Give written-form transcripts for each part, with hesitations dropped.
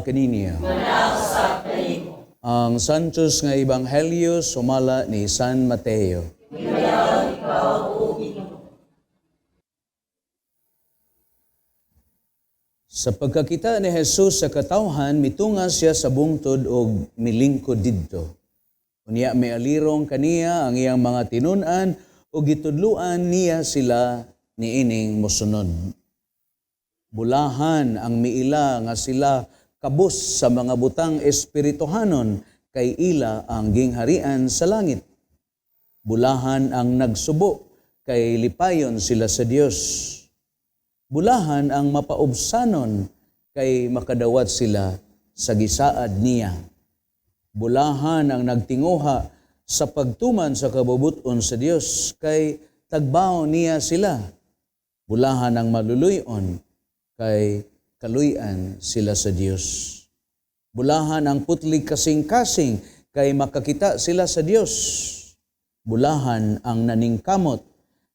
Kaninyo. Ang Santos nga Ebanghelyo sumala ni San Mateo. Sa pagkakita ni Jesus sa katawhan, mitunga siya sa bungtod og milingkod didto. Unya mialirong kaniya ang iyang mga tinun-an ug gitudluan niya sila niining mosunod. Bulahan ang miila nga sila kabus sa mga butang espirituhanon kay ila ang gingharian sa langit. Bulahan ang nagsubo kay lipayon sila sa Dios. Bulahan ang mapaubsanon kay makadawat sila sa gisaad niya. Bulahan ang nagtinguha sa pagtuman sa kabubut-on sa Dios kay tagbaon niya sila. Bulahan ang maluluy-on kay kaluy-an sila sa Dios. Bulahan ang putlig kasing-kasing kay makakita sila sa Dios. Bulahan ang naningkamot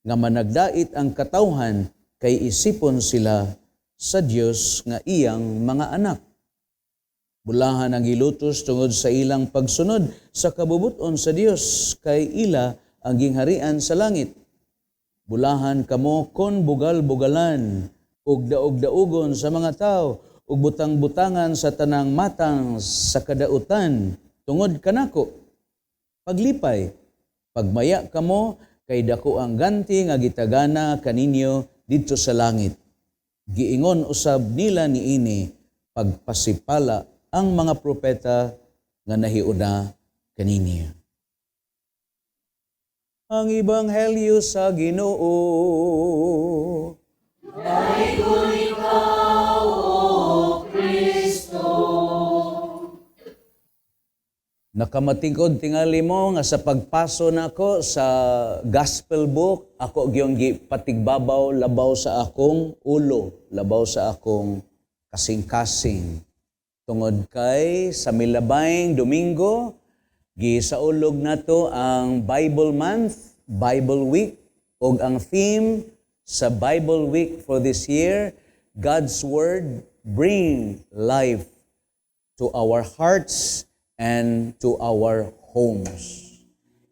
nga managdait ang katawhan kay isipon sila sa Dios nga iyang mga anak. Bulahan ang gilutos tungod sa ilang pagsunod sa kabubut-on sa Dios kay ila ang gingharian sa langit. Bulahan kamo kon bugal-bugalan ug daog-daugon sa mga tao ug butang-butangan sa tanang matang sa kadautan tungod kanako. Paglipay, pagmaya kamo kay dako ang ganti nga gitagana kaninyo didto sa langit. Giingon usab nila niini pagpasipala ang mga propeta nga nahiuna kaninyo. Ang Ebanghelyo sa Ginoo. Ikaw, O Kristo. Nakamatikod tingali mo nga sa pagpaso nako sa gospel book, ako gyud gipatigbabaw labaw sa akong ulo, labaw sa akong kasing-kasing. Tungod kay sa milabayng Domingo, gisaulog nato ang Bible Month, Bible Week, ug ang theme sa Bible Week for this year, God's Word bring life to our hearts and to our homes.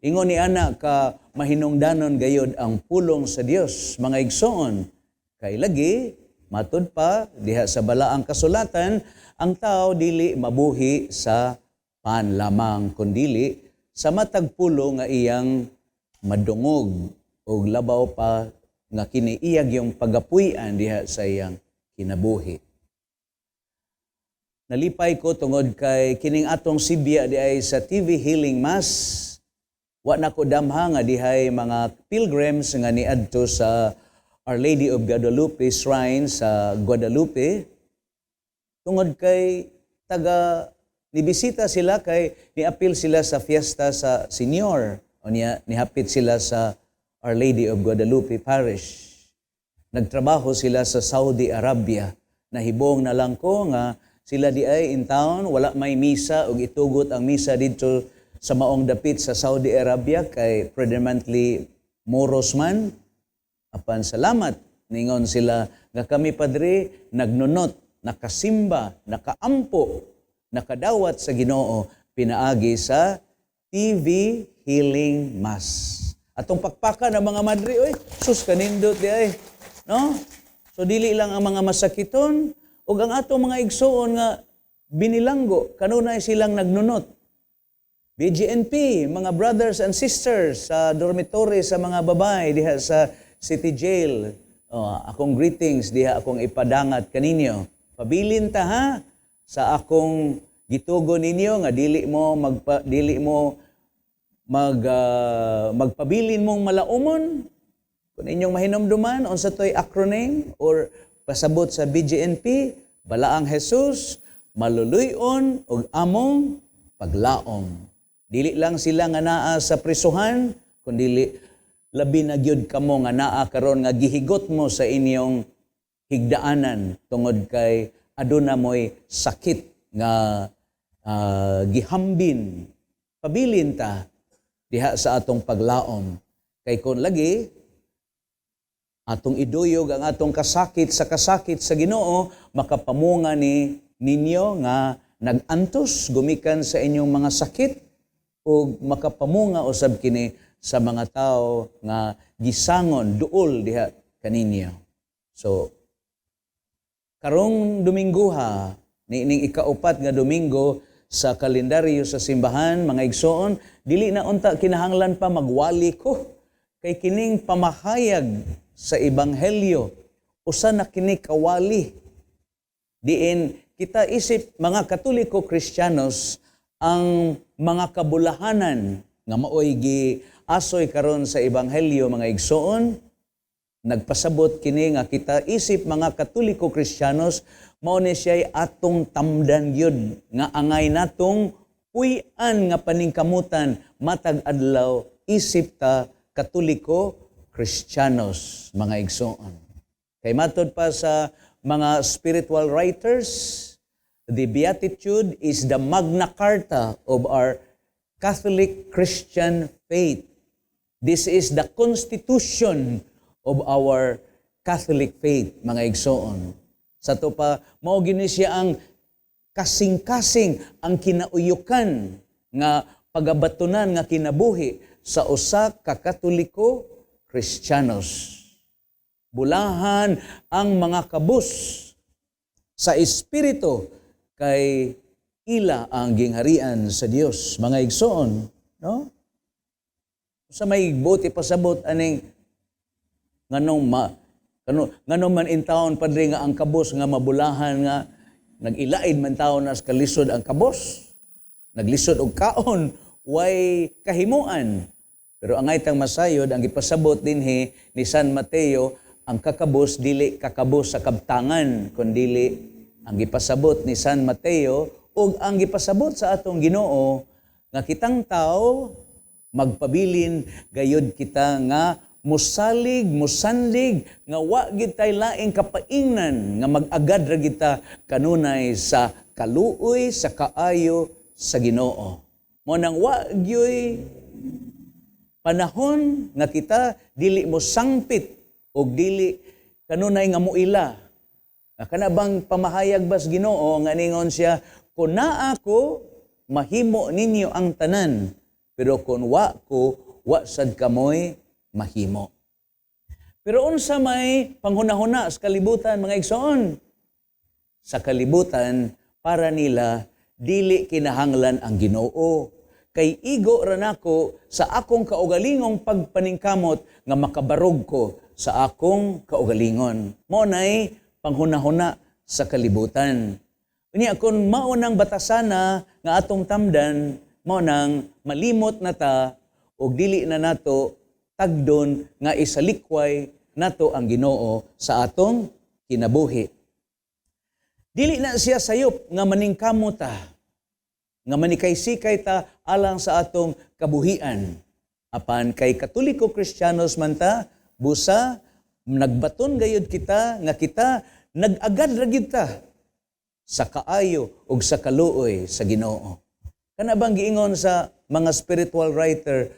Ingon ni ana ka mahinungdanon gayod ang pulong sa Dios, mga igsoon. Kay lagi matud pa diha sa balaang kasulatan, ang tao dili mabuhi sa pan lamang kundili sa matag pulong nga iyang madungog og labaw pa nga kini iya yung pagapuy-an diha sa iyang kinabuhi. Nalipay ko tungod kay kining atong sibya di ay sa TV Healing Mass. Wa na ko damha nga dihay mga pilgrims nga niadto sa Our Lady of Guadalupe Shrine sa Guadalupe. Tungod kay taga nibisita sila kay niapil sila sa fiesta sa senior o niya nihapit sila sa Our Lady of Guadalupe Parish. Nagtrabaho sila sa Saudi Arabia. Nahibong na lang ko nga sila di ay in town, wala may misa ug itugot ang misa didto sa maong dapit sa Saudi Arabia kay predominantly Moros man. Apan salamat, ningon sila nga kami padre nagnunot, nakasimba, nakaampo, nakadawat sa Ginoo pinaagi sa TV Healing Mass. Atong pakpakan ang mga madre, oy, sus kanindot di ay, no? So dili lang ang mga masakiton ug ang atong mga igsoon nga binilanggo, kanunay silang nagnunot. BGNP, mga brothers and sisters sa dormitory sa mga babae diha sa City Jail. Oh, akong greetings diha akong ipadangat kaninyo. Pabilin ta ha sa akong gitugo ninyo nga dili mo magpabilin mong malaumon. Kung inyong mahinumduman unsa toy acronym or pasabot sa BGNP, Balaang Jesus, maluluy-on ug among paglaom. Dili lang sila nga naa sa prisuhan, kundili labi na gyud kamo nga naa karon nga gihigot mo sa inyong higdaanan tungod kay aduna mo'y sakit nga gihambin. Pabilin ta diha sa atong paglaom. Kay kon lagi atong iduyog ang atong kasakit sa Ginoo, makapamunga ni ninyo nga nag-antos gumikan sa inyong mga sakit ug makapamunga usab kini sa mga tao nga gisangon duol diha kaninyo. So karong Domingguha, niining ikaupat nga Domingo sa kalendaryo sa simbahan, mga igsoon, dili na unta kinahanglan pa magwali ko kay kining pamahayag sa ebanghelyo usa na kini kawali diin kita isip mga Katoliko Kristiyanos, ang mga kabulahanan nga maoy gi asoy karon sa ebanghelyo, mga igsoon. Nagpasabot kini nga kita isip mga Katoliko Kristiyanos, mao ni siya'y atong tamdan gyud nga angay natong puy-an nga paningkamutan matag adlaw isip ta Katoliko Kristiyanos, mga igsoon. Kay matod pa sa mga spiritual writers, the Beatitude is the Magna Carta of our Catholic Christian faith. This is the constitution of our Catholic faith, mga igsoon. Sa to pa, mao gini siya ang kasing-kasing, ang kinauyukan nga pagabatunan nga kinabuhi sa usa ka Katoliko Kristiyanos. Bulahan ang mga kabus sa espiritu kay ila ang gingharian sa Dios, mga igsoon, no? Sa may buti pasabot aning nganong ma kano nganong man in taon, padre, nga ang kabos nga mabulahan, nga nag-ilaid man taon nas kalisod ang kabos, naglisod og kaon, way kahimuan? Pero angay tang masayod ang gipasabot dinhi ni San Mateo, ang kakabos dili kakabos sa kabtangan, kundili ang gipasabot ni San Mateo ug ang gipasabot sa atong Ginoo nga kitang tao magpabilin gayud kita nga musalig, musandig, nga wa gid tay laing kapaingnan, nga mag-agad ra kita kanunay sa kaluoy, sa kaayo sa Ginoo. Mo nang wa gyoy panahon nga kita dili mo sangpit og dili kanunay nga muila. Nga kana bang pamahayag bas Ginoo nga ningon siya, "Kun naa ko, mahimo ninyo ang tanan, pero kun wa ko, wa sad kamoy mahimo." Pero unsa may panghunahuna sa kalibutan, mga igsoon? Sa kalibutan, para nila dili kinahanglan ang Ginoo. Kay igo ra nako sa akong kaugalingong pagpaningkamot nga makabarog ko sa akong kaugalingon. Mo nay panghunahuna sa kalibutan. Unya kung mao nang batasana nga atong tamdan, mao nang malimot na ta og dili na nato tagdon nga isalikway nato ang Ginoo sa atong kinabuhi. Dili na siya sayop nga maningkamot ta, nga manikay-sikay ta alang sa atong kabuhian. Apan kay Katoliko Kristiyanos man ta, busa nagbaton gayud kita nga kita nag-agad ra gyud ta sa kaayo ug sa kaluoy sa Ginoo. Kana bang giingon sa mga spiritual writer,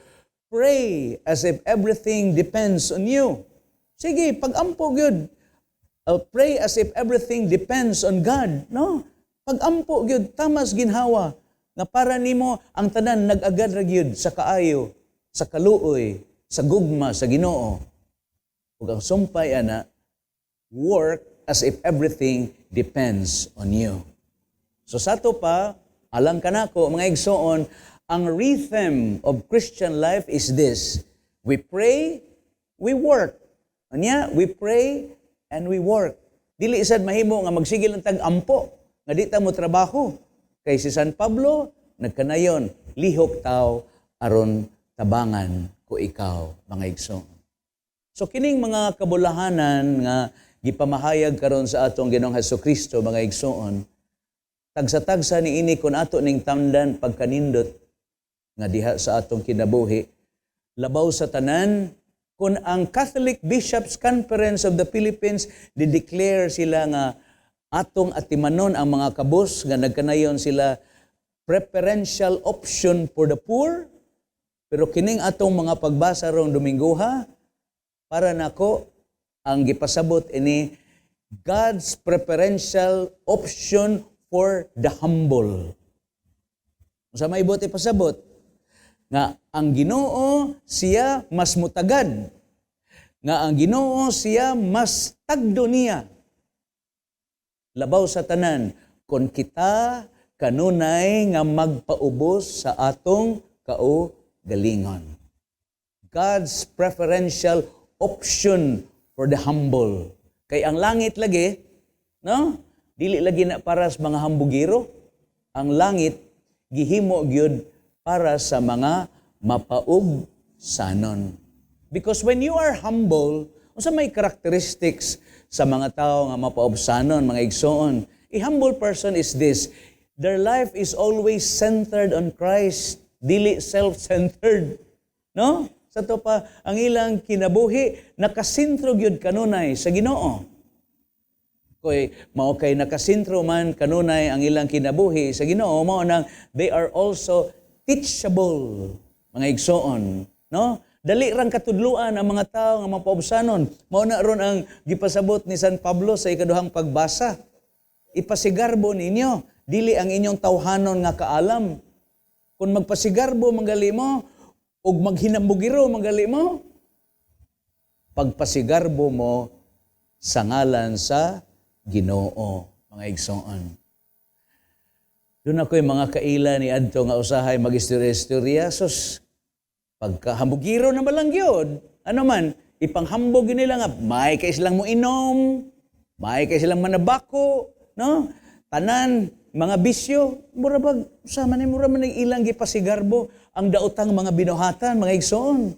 "Pray as if everything depends on you." Sige, pag-ampo gyud. Pray as if everything depends on God, no? Pag-ampo gyud tamas ginhawa nga para nimo ang tanan nag-agad ra gyud sa kaayo, sa kaluoy, sa gugma sa Ginoo. Ug ang sumpay ana, work as if everything depends on you. So sa to pa, alang kanako, mga igsoon, ang rhythm of Christian life is this. We pray, we work. Anya, we pray and we work. Dili sad mahimo nga magsige lang tag ampo nga di ta mo trabaho. Kay si San Pablo nagkanayon, "Lihok taw aron tabangan ko ikaw," mga igsoon. So kining mga kabulahanan nga gipamahayag karon sa atong Ginoong Hesus Kristo, mga igsoon, tagsa-tagsa niini kun ato ning tamdan pagkanindot nga diha sa atong kinabuhi. Labaw sa tanan kung ang Catholic Bishops Conference of the Philippines di-declare sila nga atong atimanon ang mga kabus nga nagkanayon sila preferential option for the poor. Pero kining atong mga pagbasa rong Domingguha, para nako ang gipasabot ini God's preferential option. for the humble. Sa may buot ipasabot, nga ang Ginoo siya mas mutagad. Nga ang Ginoo siya mas tagdo niya. Labaw sa tanan, kung kita kanunay nga magpaubos sa atong kaugalingon. God's preferential option for the humble. Kay ang langit lagi, no? Dili lagi na para sa mga hambugiro. Ang langit gihimo gyud para sa mga mapaubsanon. Because when you are humble, unsa may characteristics sa mga tao nga mapaubsanon, mga igsoon? A humble person is this: their life is always centered on Christ, dili self-centered. No? Sa to pa, ang ilang kinabuhi nakasentro gyud kanunay sa Ginoo. Koy mao kay nakasentro man kanunay ang ilang kinabuhi sa Ginoo, mao nang they are also teachable, mga igsoon, no? Dali rang katudluan ang mga tao nga mapaubsanon. Mao na ron ang gipasabot ni San Pablo sa ikaduhang pagbasa. Ipasigarbo ninyo dili ang inyong tawhanon nga kaalam. Kung magpasigarbo manggali mo ug maghinambugiro manggali mo, pagpasigarbo mo sa ngalan sa Ginoo, mga igsoon. Doon ako'y mga kaila ni adto nga usahay mag-istorya-istorya, sus, pagkahambugiro na malang gyud. Ano man, ipanghambog yun nila nga, may kay silang mo inom, may kay silang manabako, no? Tanan, mga bisyo, mura bag, sama ni mura man ilang gipasigarbo ang daotang mga binuhatan, mga igsoon.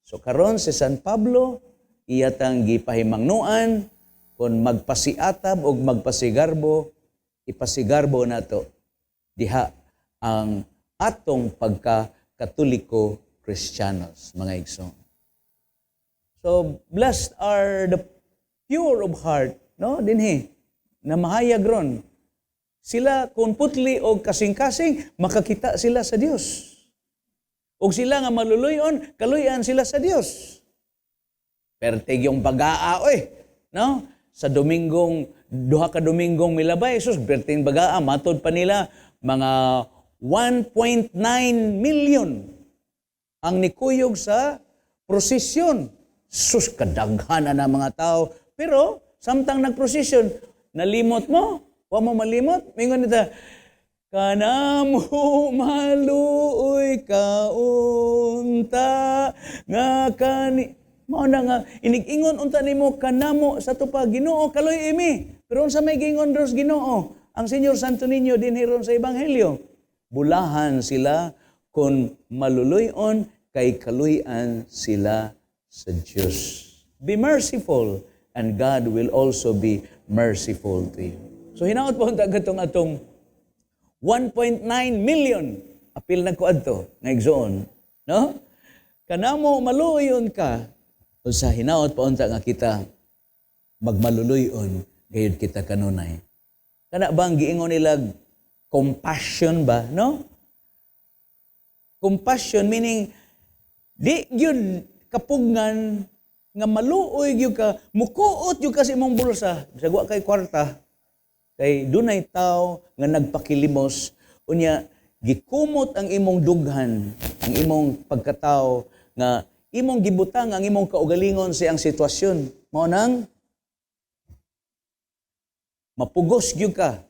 So karon si San Pablo, iyatang gipahimangnuan, kung magpasiatab o magpasigarbo, ipasigarbo nato diha ang atong pagka-Katoliko Kristiyanos, mga igsoon. So, blessed are the pure of heart, no? Dinhi, na mahayag ron. Sila, kung putli o kasing-kasing, makakita sila sa Dios. O sila nga maluluyon, kaluyan sila sa Dios. Pertig yung bagaa, oy, no? Sa Dominggong, 2 ka Dominggong milabay, sus, perting bagaa, matod pa nila, mga 1.9 million ang nikuyog sa prosesyon. Sus, kadaghan na mga tao. Pero, samtang nagprosesyon, nalimot mo? Wa mo malimot? Mingon nita, "Kanamo maluoy kaunta nga kani." Mao na nga inig-ingon unta nimo kanamo sa tupa, "Ginoo, kaloy imi." Pero unsa may giingon ros Ginoo? Ang Señor Santo Niño dinhi ron sa Ebanghelyo. Bulahan sila kung maluluyon kay kaluyan sila sa Diyos. Be merciful and God will also be merciful to you. So hinaot po ang katong atong 1.9 million apil na ko adto nga igsoon, no? Kanamo maluoyon ka, sa hinaot pa unta nga kita magmaluluyon gayud kita kanunay. Kana bang giingon nila compassion ba, no? Compassion meaning di gyud kapugngan nga maluoy gyud ka, mukuot gyud ka sa imong bulsa, bisag wa kay kwarta, kay dunay tao nga nagpakilimos, unya gikumot ang imong dughan, ang imong pagkatao nga imong gibutang ang imong kaugalingon sa iyang sitwasyon. Mao nang mapugos gyud ka.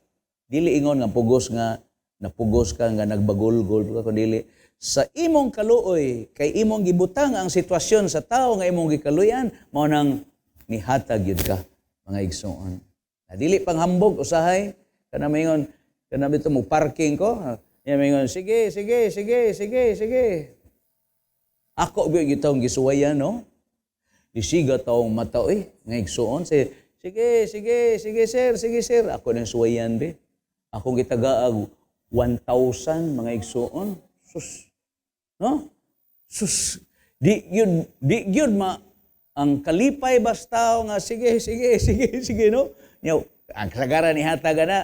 Dili ingon nga pugos nga napugos ka nga nagbagulgol ka, kun dili sa imong kaluoy kay imong gibutang ang sitwasyon sa tao nga imong gikaluyan, mao nang nihatag gyud ka, mga igsoon. Na dili panghambog usahay kana maingon kana bito mo parking ko, ya maingon, "Sige, sige, sige, sige, sige." Ako gyud gitawong gisuwayan, no? Isiga taong mata oy, nga igsuon say, "Sige, sige, sige sir, sige sir." Ako nang suwayan be. Akong gitagaag 1,000, mga igsuon. Sus. No? Sus. Di gyud ma ang kalipay basta nga sige, sige, sige, sige, no? Nya, ang kasagaran ni hataga na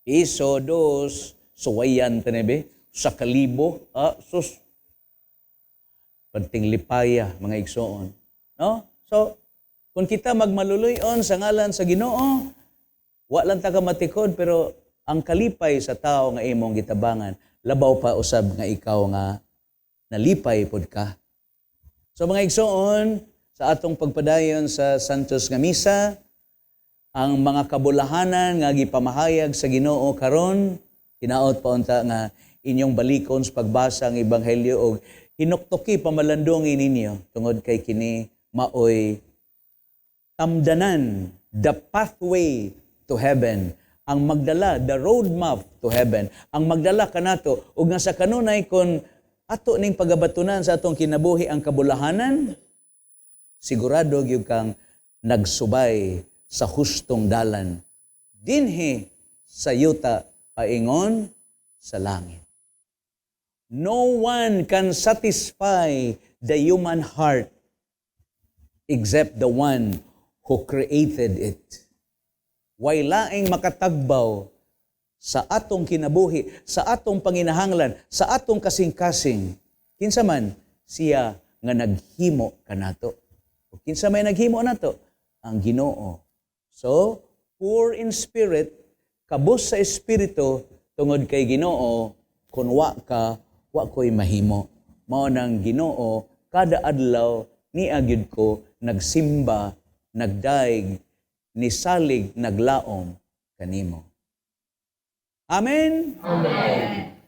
piso, dos, suwayan tanebe, sa kalibo, ah, sus. Panting lipaya, mga igsoon. No? So, kung kita magmaluluyon sa ngalan sa Ginoo, wa lang ta ka matikod, pero Ang kalipay sa tao nga imong gitabangan, labaw pa usab nga ikaw nga nalipay pod ka. So mga igsoon, sa atong pagpadayon sa Santos nga Misa, ang mga kabulahanan nga gipamahayag sa Ginoo karon, hinaot pa unta nga inyong balikon sa pagbasa ang ebanghelyo og hinuktuki, pamalandungi ninyo tungod kay kini maoy tamdanan, the pathway to heaven, ang magdala, the roadmap to heaven, ang magdala kanato ug nga sa kanunay kon ato ning pagabatunan sa atong kinabuhi ang kabulahanan, sigurado gyud kang nagsubay sa hustong dalan dinhi sa yuta paingon sa langit. No one can satisfy the human heart except the one who created it. Way laing makatagbaw sa atong kinabuhi, sa atong panginahanglan, sa atong kasing-kasing. Kinsa man siya nga naghimo kanato? O kinsa may naghimo nato? Ang Ginoo. So, poor in spirit, kabus sa espiritu tungod kay Ginoo, kung wa ka, wa ko'y mahimo. Mao nang Ginoo, kada adlaw niya gyud ko nagsimba, nagdaig, nisalig, naglaom kanimo. Amen. Amen.